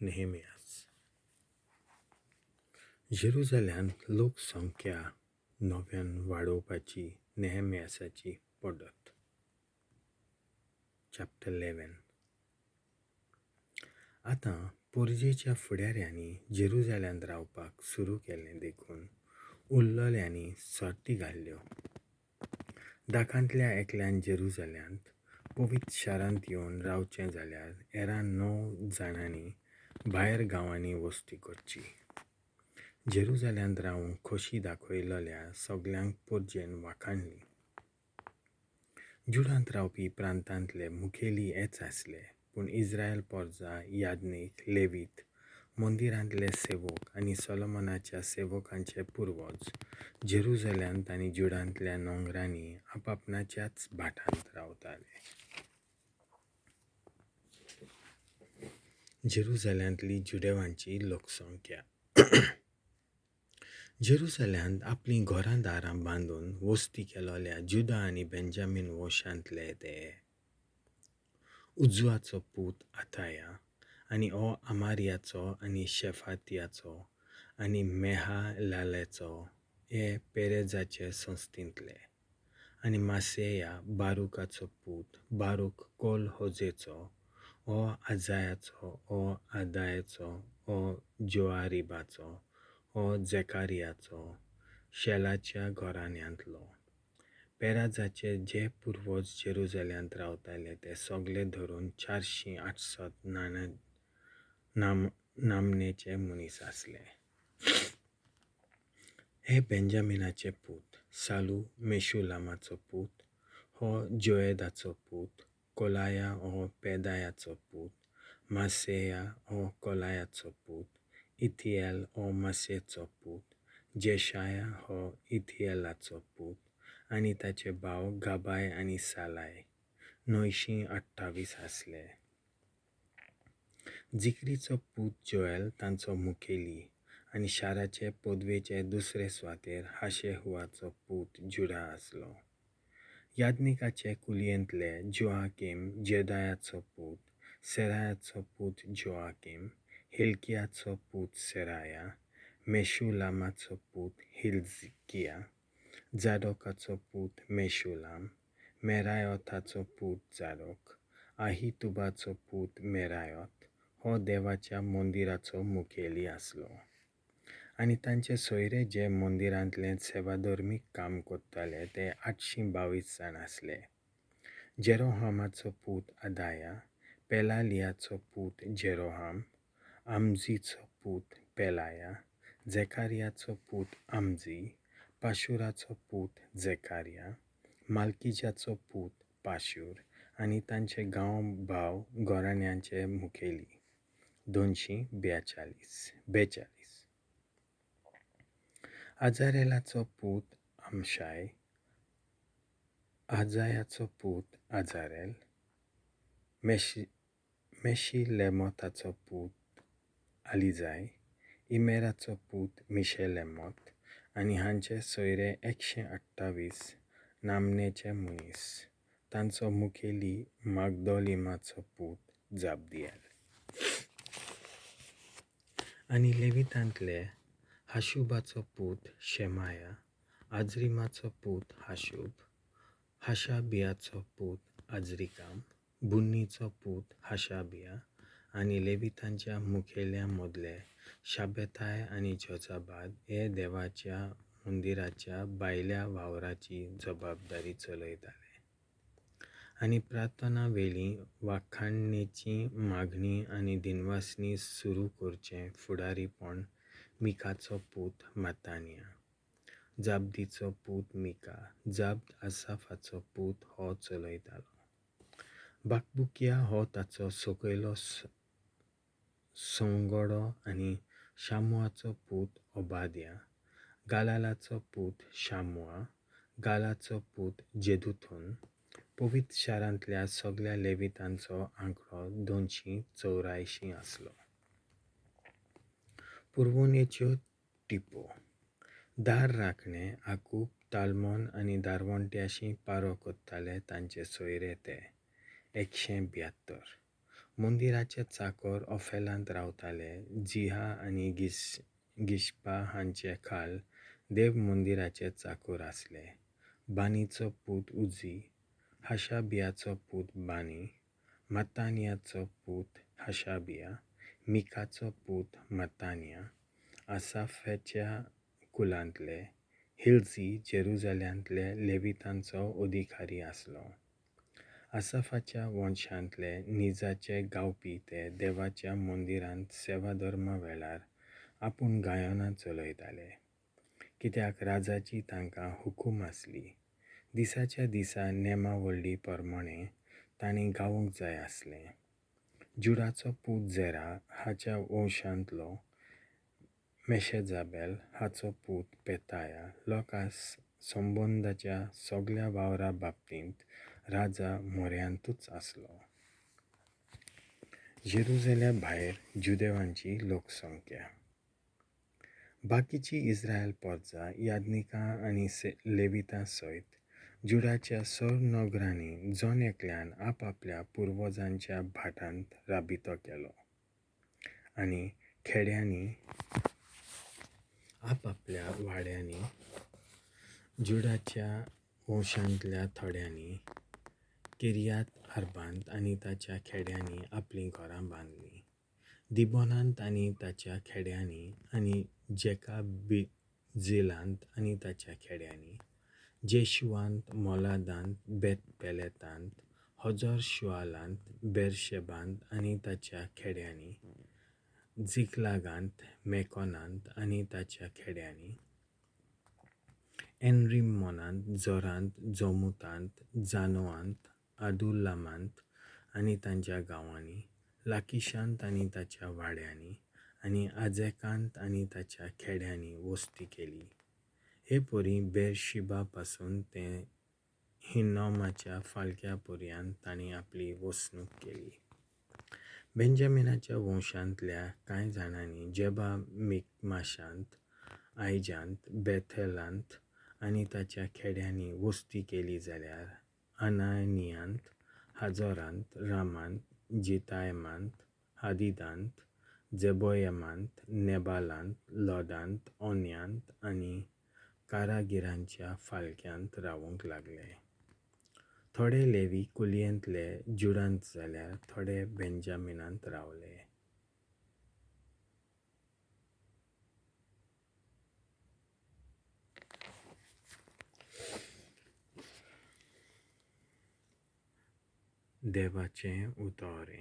नेहेमियास. जेरुजाल्यांत लोकसंख्या नव्यान वाडोवपाची नेहेमियासाची पद्दत. चॅप्टर 11. आतां पोरजेच्या फुडाऱ्यांनी जेरुजाल्यांत रावपाक सुरू केलें देखून उरलेल्यांनी सर्ती घाल्ल्यो. दाखांतल्या एकल्यान जेरुजाल्यांत पवित्र शारांत येवन रावचें जाल्यार हेरां 9 जाणांनी भायर गांवांनी वस्ती करची. जेरुजाल्यांत रावूंक खोशी दाखयलेल्या सगल्यांक पोरजेन वाखाणली. जुडांत रावपी प्रांतांतले मुखेली हेच आसले, पूण इस्रायल पोरजा, याज्ञीक, लेवीत, मंदिरांतले सेवक आनी सोलोमनाच्या सेवकांचे पुर्वज जेरुजाल्यांत आनी जुडांतल्या नोंगरांनी आपापणाच्याच भाटांत रावताले. जेरुजाल्यांतली जुदेवांची लोकसंख्या. जेरुजाल्यांत आपलीं घरां दारां बांदून वस्ती केलोल्या जुदा आनी बेंजामीन वंशांतले ते उज्जुआचो पूत आताया आनी ओ अमारियाचो आनी शेफातियाचो आनी मेहालालेचो हे पेरेजाचे संस्थेंतले आनी मासेया बारुकाचो पूत बारूक कोल होजेचो ओ आजायाचो ओ आदायाचो ओ जोआरिबाचो ओ जेकारियाचो शेलाच्या घराण्यांतलो. पेराजाचे जे पुर्वज जेरुजाल्यांत रावताले ते सगळे धरून 468 नामनेचे मनीस आसले. हे बेंजामिनाचे पूत सालू मेशुलामाचो पूत हो जोएदाचो पूत कोलाया हो पेदायाचो पूत मासेया हो कोलायाचो पूत इथिएल हो मासेचो पूत जेशाया हो इथिएलाचो पूत आनी ताचे भाव गाबाय आनी सालाय 928 आसले. जिक्रीचो पूत जोएल तांचो मुखेली आनी शाराचे पदवेचे दुसरे सुवातेर हाशेहुआचो पूत जुडा आसलो. याज्ञिकाचे कुलयेंतले जोआकीम जेदायाचो पूत सेरायाचो पूत जोआकीम हिल्कियाचो पूत सेराया मेशुलामाचो पूत हिल्किया जाडोकाचो पूत मेशुलाम मेरायोथाचो पूत जाडोक आहितुबाचो पूत मेरायोथ हो देवाच्या मंदिराचो मुखेली आसलो. आनी तांचे सोयरे जे मंदिरांतलें सेवाधर्मीक काम करताले ते 822 जाण आसले. जेरोहामाचो पूत आदाया पेलालियाचो पूत जेरोहाम आमजीचो पूत पेलाया जेकारियाचो पूत आमजी पाशुराचो पूत जेकारिया मालकीजाचो पूत पाशूर आनी तांचे गांव भाव घराण्यांचे मुखेली 242. आजारेलाचो पूत आमशाय आजायाचो पूत आजारेल मेशिलेमोथाचो पूत आलिजाय इमेराचो पूत मिशेलेमोथ आनी हांचे सोयरे 128 नामनेचे मनीस. तांचो मुखेली मागदोलिमाचो पूत जाबदियल. आनी लेवितांतले हाशुबाचो पूत शेमाया आजरीमाचो पूत हाशूब हाशाबियाचो पूत आजरीकाम बुन्नीचो पूत हाशाबिया आनी लेवितांच्या मुखेल्या मदले शाबेथाय आनी जोजाबाद हे देवाच्या मंदिराच्या भायल्या वावराची जबाबदारी चलयताले. आनी प्रार्थना वेली वाखाणणेची मागणी आनी दिनवासनी सुरू करचें फुडारीपण मिकाचो पूत मातानिया जाबदीचो पूत मिका जाब्द आसाफाचो पूत हो चलयतालो. बाकबुकिया हो ताचो सकयलो संगडो आनी शामुआचो पूत ओबाद्या गालालाचो पूत शामुआ गालाचो पूत जेदुथून. पवित्र शारांतल्या सगळ्या लेवितांचो आंकडो 284 आसलो. पुरवणेच्यो टिपो. दार राखणे आकूब तालमोन आनी दारवंट्याशी पारो करताले तांचे सोयरे ते 172. मंदिराचे चाकर ओफेलांत रावताले. जिहा आनी गिश्पा हांचे खाल देव मंदिराचे चाकर आसले. बानीचो पूत उजी, हाशाबियाचो पूत बानी, मत्तानियाचो पूत हाशाबिया, मिकाचो पूत मत्तानिया. आसाफाच्या कुलांतले हिल्जी जेरुजाल्यांतले लेवितांचो अधिकारी आसलो. आसाफाच्या वंशांतले निजाचे गावपी ते देवाच्या मंदिरांत सेवाधर्मा वेळार आपूण गायनां चलयताले, कित्याक राजाची तांकां हुकूम आसली. दिसाच्या दिसा नेमा व्हडली प्रमाणें तांणी गावूंक जाय आसलें. जुडाचो पूत झेरा हाच्या वंशांतलो मेशेजाबेल हाचो पूत पेताया लोकां संबंदाच्या सगल्या वावरा बाबतींत राजा म्हऱ्यांतूच आसलो. जेरुजाल्या भायर जुदेवांची लोकसंख्या. बाकीची इस्रायल पोरजा याज्ञिकां आनी लेवितां सयत जुडाच्या सर नगरांनी जण एकल्यान आपआपल्या पुर्वजांच्या भाटांत राबितो केलो आनी खेड्यांनी आपआपल्या वाड्यांनी. जुडाच्या वंशांतल्या थोड्यांनी किर्यात आर्बांत आनी ताच्या खेड्यांनी आपलीं घरां बांदलीं. दिबोनांत आनी ताच्या खेड्यांनी आनी जेकाबिझेलांत आनी ताच्या खेड्यांनी, जेशुआंत, मोलादांत, बेतपेलेतांत, हजर शुआलांत, बेरशेबांत आनी ताच्या खेड्यांनी, झिकलागांत, मेकोनांत आनी ताच्या खेड्यांनी, एनरिम्मोनांत, जोरांत, जोमुतांत, जानोआंत, आदुल्लामांत आनी तांच्या गांवांनी, लाकिशांत आनी ताच्या वाड्यांनी आनी आजेकांत आनी ताच्या खेड्यांनी वस्ती केली. हे परी बेरशिबा पासून ते हिन्नोमाच्या फालक्या पर्यंत तांणी आपली वसणूक केली. बेंजामिनाच्या वंशांतल्या कांय जाणांनी जेबा मिकमाशांत, आयजांत, बेथेलांत आनी ताच्या खेड्यांनी वस्ती केली, जाल्यार अनानियांत, हाजोरांत, रामांत, जितायमांत, हादिदांत, जेबोयमांत, नेबालांत, लोदांत, ओन्यांत आनी कारागिरांच्या फालक्यांत रावूंक लागले. थोडे लेवी कुलयेंतले जुडांत जाल्यार थोडे बेंजामिनांत रावले. देवाचें उतर.